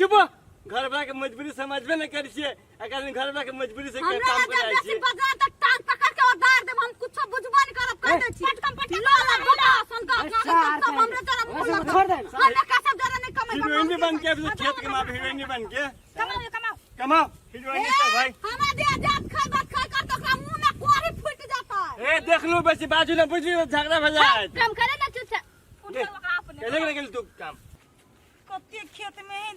चुप घर वाला के मजबूरी समझबे नहीं करै छियै। अगर घर वाला के मजबूरी से हमरा काम लग कराय बेसी छियै। बजा त टांग पकड़ के उधार देब, हम कुछो बुझबो नहीं करब, कह दै छी। पटकम पटकम ला ला बोला सन का अच्छा, सब हमरे जरा मुंह लग। छोड़ दे। हमें कसम जरा नहीं कमाई। हीरोइन बन के अभी खेत के माप हीरोइन बन के कमाओ कमाओ कमाओ हीरोइन सब भाई। हमरा दे जात खाए बात खाए कर तो ओकरा मुंह में कोरी फूट जाता है। ए देख लो बेसी बाजू ना बुझी झगड़ा भऽ जाए। काम करे ना चुपचाप। केले गेल तू काम? कते खेत में है।